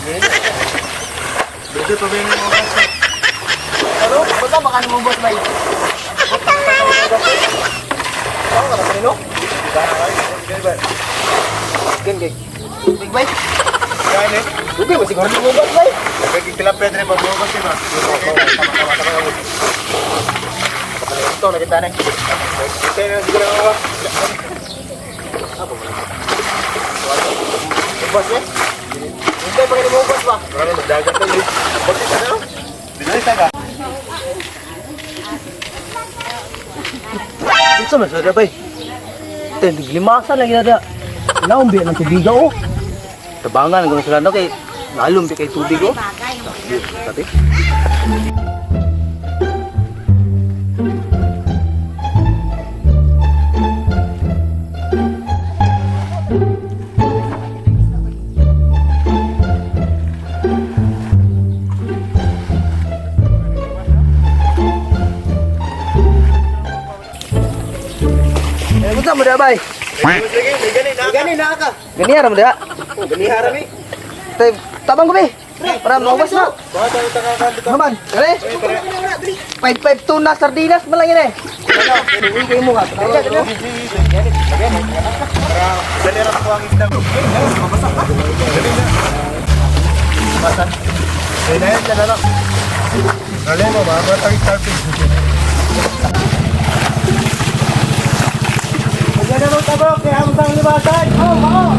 Medyo pa ba yung mga basta? Ano? Basta baka mo boss bay. Ako ka na no? Gen gen. Big bay. Kain eh. Dugay ba siguro mo boss bay? Nagiging tilapia din ba? Bukas diba? Tama tama tama. Ito lagi tane. Ito na siguro ang mga. Boss eh. Hindi pa kayo mo boss ba? Marami magdagat na yun. Bakit ano? Binalita ka? Unsa man sa bay? Ten limasa lang yada. Naumbi ng tubig oh. Tabangan ko sila no kay nalumbi kay tubig oh. Sabi. Eh, unsa mo da bay? Sige, may gani na. Gani na ka. Gani ra mo da. Gani harami. Tay, tabang ko be. Para maubos na. Baka tayo tangakan dito. Naman, dali. 552 na sardinas man lang yan eh. Uy, kayo mo nga. Para dali ra ko ang isda. Dali na. Basta. Dali na yan, dali na. Dali mo, mga tawag starfish. Huwag na magtabok, kaya mo sang libasan. Oo, oo.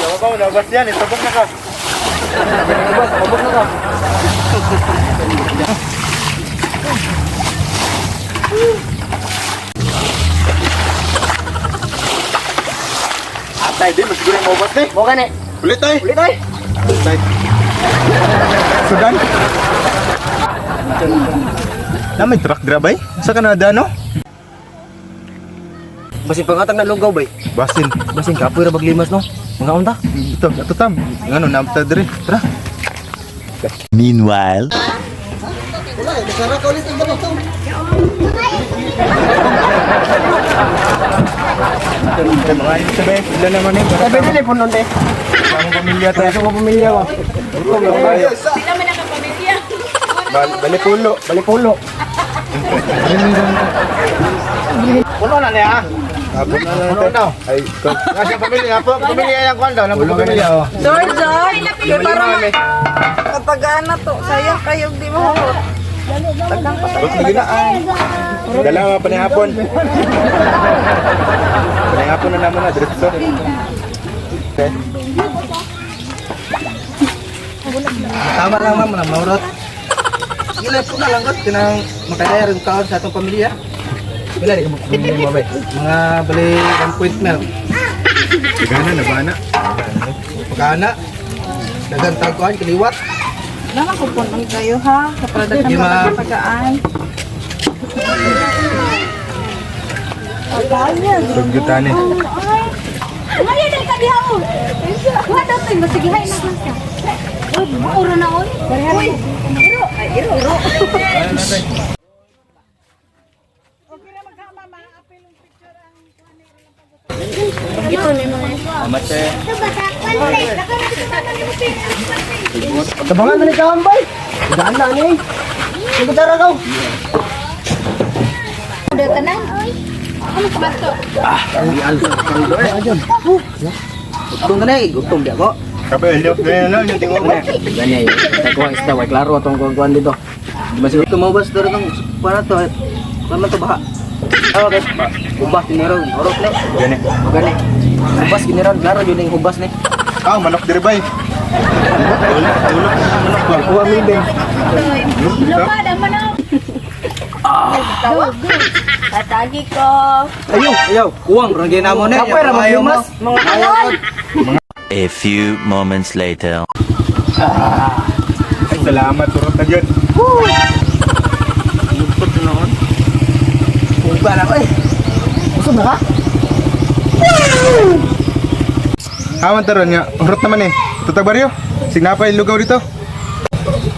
Yawa ba, labas yan. Itabok na ka. Tabok na ka. Atay din, masiguro yung mabas eh. Mo gani. Ulit tayo. Ulit ay. Ulit Sudan. Na may truck grab ay? Sa Canada no? Basin pangatang na lugaw bay. Basin. Basin kapoy ra baglimas no. Mga unta. Ito, ito tam. Ngano namta diri. Tara. Meanwhile. Wala, nasara ka ulit ang bato. Mga yun sabi, sila naman eh. Sabi nila punon de. Ang pamilya tayo. Sa mga pamilya ba. Sila man ang pamilya. Balipulo. Balipulo. Puno na niya. Apo na lang tayo. Ay, nasa pamilya po. Pamilya yung kwan daw. Nang pamilya oh. George, George! Kaya para matagaan na to. Sayang kayo, di mo hugot. Tagang pa Ba't lagi na ay? Dalawa pa ni hapon. Panihapon na naman na, diretso. Okay. Tama lang ma'am, na maurot. Ila po na lang kot kanang makaya rin kaon sa atong pamilya. Wala di ka magpamilya mo bay. Mga bali 1 point mil. Gana na ba na? Pagkana. Dagan tagkuan kaliwat. Naman ko punon kayo ha. Kapaladagan Di, pa ma'am. tagaan. Sugyutan eh. Ngayon ay kadiha o. Wa daw to'y masigihay na lang siya. Uy, uro na oy. Uy, iro, ay iro, iro. Tabangan man ni kaon bay. Daan na ni. Sige tara ka. Udah tanan. Ano ka ba to? Gutom ka na eh, gutom di ako. Kape, elyo. Ganyan lang, yung tingog mo. Gani, kuha isda, way klaro atong kuan dito. Di ba siguro tumubas dito tong para to. Kuan man to baha. Ah, okay. Hubas dinero, orok ni. Gani. O gani. Hubas ginero, klaro jud ning hubas ni. Ah, manok diri bay. Tulok, tulok na manok ba? Kuha mi ben. Lupa naman ako. Ah. Tatagi ko. Ayo, ayo, kuwang ra gyud namo ni. Kapoy ra maglumas. A few moments later. Ay, salamat, turot na yun. Lugtot noon. Uga na ko eh. Busog na ka? Awan taron nga, hurot naman eh. Tutag baryo. Signapay lugaw dito.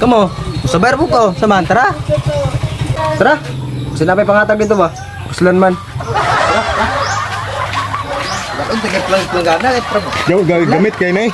Kamo, sabay po ko. Samahan, tara. Tara. Sila may pangatag dito ba? Kuslan man. Gamit kayo na eh.